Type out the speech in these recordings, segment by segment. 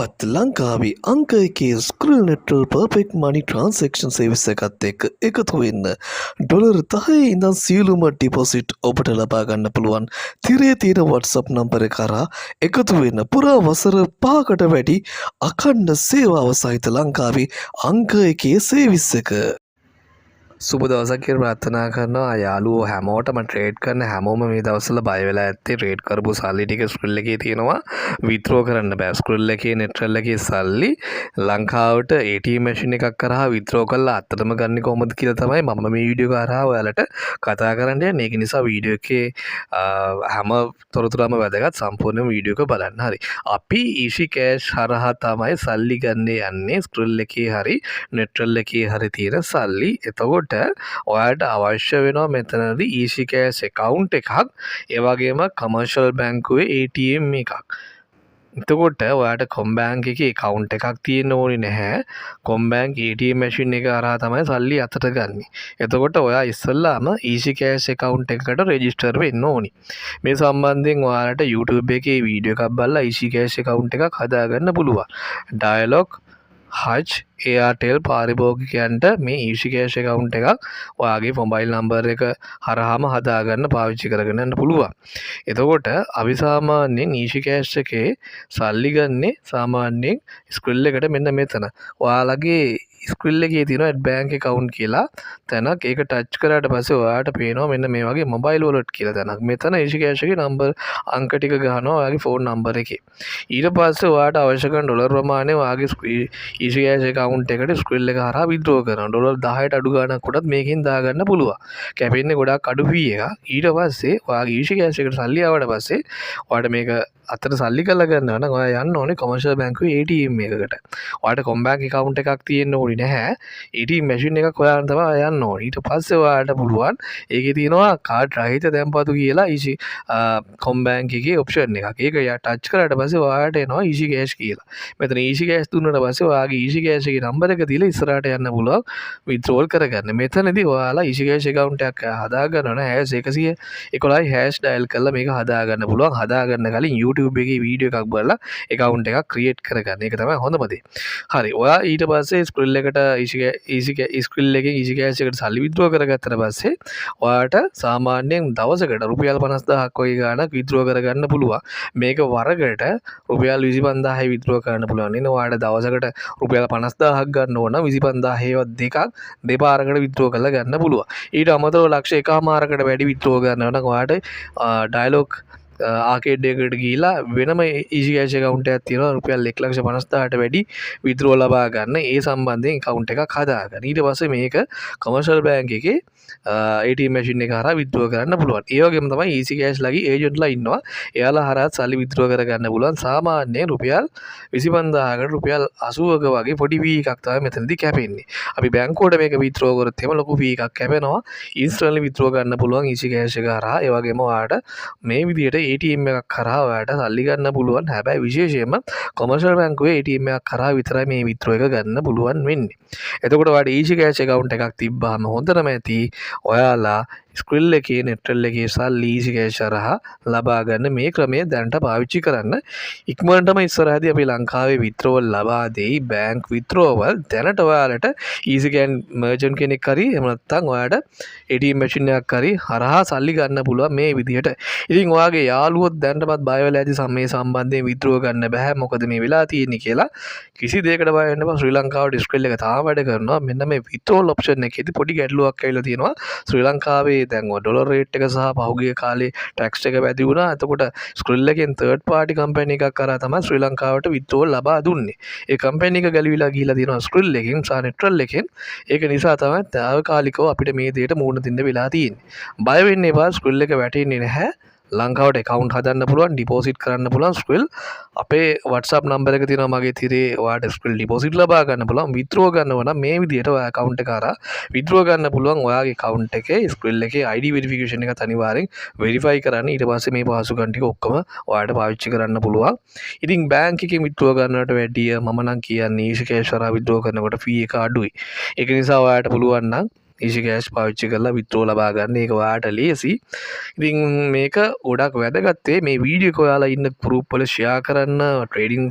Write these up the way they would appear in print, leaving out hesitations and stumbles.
ඔබත් ලංකාවේ අංක එකේ ස්ක්‍රිල් නෙට්‍රල් පර්ෆෙක්ට් මනි ට්‍රාන්සැක්ෂන් සර්විස් එකත් එක්ක එකතු වෙන්න. ඩොලර් 10 ඉඳන් සියලුම ඩිපොසිට් ඔබට ලබා ගන්න පුළුවන්. තිරයේ තියෙන WhatsApp නම්බර එක හරහා එකතු වෙන්න. පුරා වසර 5කට වැඩි අඛණ්ඩ සේවාව සහිත ලංකාවේ අංක එකේ සර්විස් එක. සුබ දවසක් කියලා ප්‍රාර්ථනා කරනවා යාළුවෝ හැමෝටම. ට්‍රේඩ් කරන හැමෝම මේ දවස්වල බය වෙලා ඇත්තේ ට්‍රේඩ් කරපු සල්ලි ටික ස්ක්‍රිල් එකේ තියෙනවා, විත්ඩ්‍රෝ කරන්න බෑ. ස්ක්‍රිල් එකේ, නෙට්‍රල් එකේ සල්ලි ලංකාවට ATM machine එකක් කරා විත්ඩ්‍රෝ කරලා අතටම ගන්නේ කොහොමද කියලා තමයි මම මේ වීඩියෝ එක හරහා ඔයාලට කතා කරන්න යන්නේ. ඒක නිසා වීඩියෝ එකේ හැම තොරතුරම වැදගත්. සම්පූර්ණයෙන්ම වීඩියෝ එක බලන්න. හරි. අපි ඊසි කෑෂ් හරහා තමයි සල්ලි ගන්න යන්නේ, ස්ක්‍රිල් එකේ හරි නෙට්‍රල් එකේ හරි තියෙන සල්ලි. එතකොට ඔයාට අවශ්‍ය වෙනවා මෙතනදී ඊසි කෑෂ් ඇකවුන්ට් එකක්, ඒ වගේම කමර්ෂල් බැංකුවේ ATM එකක්. එතකොට ඔයාට කොම්බෑන්ක් එකේ ඇකවුන්ට් එකක් තියෙන්න ඕනේ නැහැ. කොම්බෑන්ක් ATM machine එක හරහා තමයි සල්ලි අතට ගන්නෙ. එතකොට ඔයා ඉස්සෙල්ලාම ඊසි කෑෂ් ඇකවුන්ට් එකකට රෙජිස්ටර් වෙන්න ඕනි. මේ සම්බන්ධයෙන් ඔයාලට YouTube එකේ වීඩියෝ එකක් බලලා ඊසි කෑෂ් ඇකවුන්ට් එකක් හදාගන්න පුළුවන්. ඩයලොග්, හච්, එයාටෙල් පාරිභෝගිකයන්ට මේ ඊසි කෑෂ් ඇකවුන්ට් එකක් ඔයාගේ මොබයිල් නම්බර් එක හරහාම හදාගන්න, පාවිච්චි කරගෙන යන්න පුළුවන්. එතකොට අපි සාමාන්‍යයෙන් ඊසි කෑෂ් එකේ සල්ලි ගන්නේ සාමාන්‍යයෙන් ස්ක්‍රිල් එකට මෙන්න මෙතන. ඔයාලගේ ස්ක්‍රිල් එකේ තියෙනවා ඇඩ් බැංක් ඇකවුන්ට් කියලා තැනක්. ඒක ටච් කරාට පස්සේ ඔයාලට පේනවා මෙන්න මේ වගේ මොබයිල් වොලට් කියලා තැනක්. මෙතන ඊසි කෑෂ් එකේ නම්බර් අංක ටික ගහනවා ඔයාගේ ෆෝන් නම්බර් එකේ. ඊට පස්සේ ඔයාට අවශ්‍ය කරන ඩොලර් ප්‍රමාණය ඔයාගේ ඊසි කෑෂ් ඇකවුන්ට් එකට ස්ක්‍රිල් එක හරහා විත්ඩ්‍රෝ කරනවා. ඩොලර් 10ට අඩු ගාණක් වුණත් මේකෙන් දාගන්න පුළුවන්. කැපෙන්නේ ගොඩක් අඩු ෆී එකක්. ඊට පස්සේ ඔයාගේ ඊසි කෑෂ් එකට සල්ලි ආවට පස්සේ ඔයාට මේක අතට සල්ලි කරලා ගන්නවා නම් ඔයා යන්න ඕනේ කොමර්ෂල් බැංකුවේ ATM එකකට. ඔයාට කොම්බැංක් ඇකවුන්ට් එකක් තියෙන්න ඕනේ නැහැ. ATM machine එකක් හොයාගෙන තමයි ඔයා යන්න ඕනේ. ඊට පස්සේ ඔයාට පුළුවන් ඒකේ තියෙනවා කාඩ් රහිත තැන්පතු කියලා ඊසි කොම්බැංක් එකේ ඔප්ෂන් එකක්. ඒක ටච් කරාට පස්සේ ඔයාට එනවා ඊසි කෑෂ් කියලා. මෙතන ඊසි කෑෂ් දුන්නට පස්සේ ඔයාගේ ඊසි කෑෂ් එකේ නම්බර් එක දීලා ඉස්සරහට යන්න පුළුවන් විත්ඩ්‍රෝල් කරගන්න. මෙතනදී ඔයාලා ඊසි කෑෂ් ඇකවුන්ට් එකක් හදාගන්න ඕන. #111# ඩයල් කරලා මේක හදාගන්න පුළුවන්. හදාගන්න කලින් YouTube එකේ වීඩියෝ එකක් බලලා ඇකවුන්ට් එකක් ක්‍රියේට් කරගන්න. ඒක තමයි හොඳම දේ. හරි. ඔයා ඊට පස්සේ ස්ක්‍රිල් එකට ඊසි ඊසි ස්ක්‍රිල් එකෙන් ඊසි කෑෂ් එකට සල්ලි විත්ඩ්‍රෝ කරගත්තට පස්සේ ඔයාට සාමාන්‍යයෙන් දවසකට රුපියල් 50,000ක් වගේ ගාණක් විත්ඩ්‍රෝ කරගන්න පුළුවන්. මේක වරකට රුපියල් 25,000යි විත්ඩ්‍රෝ කරන්න පුළුවන්. ඉතින් ඔයාට දවසකට රුපියල් 50,000ක් ගන්න ඕන නම් 25,000 ඒවා දෙකක් දෙපාරකට විත්ඩ්‍රෝ කරලා ගන්න පුළුවන්. ඊට අමතරව ලක්ෂ එකහමාරකට වැඩි විත්ඩ්‍රෝ කරනවා නම් ඔයාට ඩයලොග් ආකේඩ් එකකට ගිහිලා වෙනම ඊසි කෑෂ් ඇකවුන්ට් එකක් තියෙනවා, රුපියල් 1,50,000ට වැඩි විත්ඩ්‍රෝ ලබා ගන්න. ඒ සම්බන්ධයෙන් ඇකවුන්ට් එකක් හදාගන්න. ඊට පස්සේ මේක කොමර්ෂල් බැංක් එකේ ATM machine එක හරහා විත්ඩ්‍රෝ කරන්න පුළුවන්. ඒ වගේම තමයි ඊසි කෑෂ් ලගේ ඒජන්ට්ලා ඉන්නවා. එයාලා හරහාත් සල්ලි විත්ඩ්‍රෝ කරගන්න පුළුවන්. සාමාන්‍යයෙන් රුපියල් 25,000කට රුපියල් 80ක වගේ පොඩි ෆී එකක් තමයි මෙතනදී කැපෙන්නේ. අපි බැංකුවට මේක විත්ඩ්‍රෝ කරොත් එහෙම ලොකු ෆී එකක් කැපෙනවා. ඉන්ස්ටන්ට්ලි විත්ඩ්‍රෝ ගන්න පුළුවන් ඊසි කෑෂ් එක හරහා. ඒ වගේම ඔයාට මේ විදිහට ATM එකක් හරහා ඔයාට සල්ලි ගන්න පුළුවන්. හැබැයි විශේෂයෙන්ම කොමර්ෂල් බැංකුවේ ATM එකක් හරහා විතරයි මේ විත්ඩ්‍රෝ එක ගන්න පුළුවන් වෙන්නේ. එතකොට ඔයාට ඊසි කෑෂ් ඇකවුන්ට් එකක් තිබ්බාම හොඳටම ඇති ඔයාලා ස්ක්‍රිල් එකේ, නෙට්‍රල් එකේ සල්ලි ඊසි කෑෂ් හරහා ලබා ගන්න. මේ ක්‍රමය දැනට පාවිච්චි කරන්න. ඉක්මනටම ඉස්සරහදී අපි ලංකාවේ විත්ඩ්‍රෝවල් ලබා දෙයි, බැංක් විත්ඩ්‍රෝවල්. දැනට ඔයාලට ඊසි කෑෂ් මර්චන්ට් කෙනෙක් හරි එහෙම නැත්නම් ඔයාට ATM machine එකක් හරි හරහා සල්ලි ගන්න පුළුවන් මේ විදිහට. ඉතින් ඔයාගේ යාළුවොත් දැනටමත් බය වෙලා ඇති මේ සම්බන්ධයෙන් විත්ඩ්‍රෝ ගන්න බෑ, මොකද මේ වෙලා තියෙන්නේ කියලා. කිසි දෙයකට බය වෙන්න එපා. ශ්‍රී ලංකාවට ස්ක්‍රිල් එක තාම වැඩ කරනවා. මෙන්න මේ විත්ඩ්‍රෝල් ඔප්ෂන් එකේදී පොඩි ගැටලුවක් ඇවිල්ලා තියෙනවා. ශ්‍රී ලංකාවේ දැන් ඔය ඩොලර් රේට් එක සහ පහුගිය කාලේ ටැක්ස් එක වැඩි වුණා. එතකොට ස්ක්‍රිල් එකෙන් තර්ඩ් පාටි කම්පැනි එකක් කරා තමයි ශ්‍රී ලංකාවට විත්ඩ්‍රෝල් ලබා දුන්නේ. ඒ කම්පැනි එක ගැලවිලා ගිහිලා තියෙනවා ස්ක්‍රිල් එකෙන් සහ නෙට්‍රල් එකෙන්. ඒක නිසා තමයි තාවකාලිකව අපිට මේ දෙයට මුහුණ දෙන්න වෙලා තියෙන්නේ. බය වෙන්න එපා, ස්ක්‍රිල් එක වැටෙන්නේ නැහැ. ලංකාවට ඇකවුන්ට් හදන්න පුළුවන්, ඩිපොසිට් කරන්න පුළුවන් ස්ක්‍රිල්. අපේ WhatsApp number එක තියෙනවා මගේ තිරේ. ඔයාට ස්ක්‍රිල් ඩිපොසිට් ලබා ගන්න පුළුවන්. විත්ඩ්‍රෝ ගන්නවා නම් මේ විදිහට ඔයා ඇකවුන්ට් එක හරහා විත්ඩ්‍රෝ ගන්න පුළුවන්. ඔයාගේ ඇකවුන්ට් එකේ ස්ක්‍රිල් එකේ ID verification එකත් අනිවාර්යෙන් වෙරිෆයි කරන්න. ඊට පස්සේ මේ පහසුකම් ටික ඔක්කොම ඔයාට පාවිච්චි කරන්න පුළුවන්. ඉතින් බැංක් එකෙන් විත්ඩ්‍රෝ ගන්නවට වැඩිය මම නම් කියන්නේ ඊසි කෑෂ් හරහා විත්ඩ්‍රෝ කරනකොට ෆී එක අඩුයි. ඒක නිසා ඔයාට පුළුවන් නම් ඊසි කෑෂ් පාවිච්චි කරලා විත්ඩ්‍රෝ ලබා ගන්න. ඒක ඔයාලට ලේසි. ඉතින් මේක ගොඩක් වැදගත් වෙයි. මේ වීඩියෝ එක ඔයාලා ඉන්න ගෲප් වල ෂෙයා කරන්න, ට්‍රේඩින්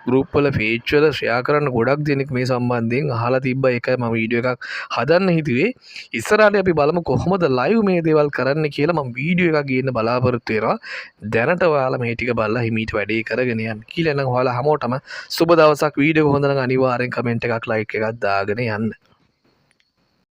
ගෲප් වල, පේජ් වල ෂෙයා කරන්න. ගොඩක් දෙනෙක් මේ සම්බන්ධයෙන් අහලා තිබ්බා. ඒකයි මම වීඩියෝ එකක් හදන්න හිතුවේ. ඉස්සරහට අපි බලමු කොහොමද ලයිව් මේ දේවල් කරන්න කියලා. මම වීඩියෝ එකක් ගේන්න බලාපොරොත්තු වෙනවා. දැනට ඔයාලා මේ ටික බලලා හිමීට වැඩේ කරගෙන යන්න කියලා. නම් ඔයාලා හැමෝටම සුබ දවසක්. වීඩියෝ හොඳ නම් අනිවාර්යෙන් කමෙන්ට් එකක්, ලයික් එකක් දාගෙන යන්න.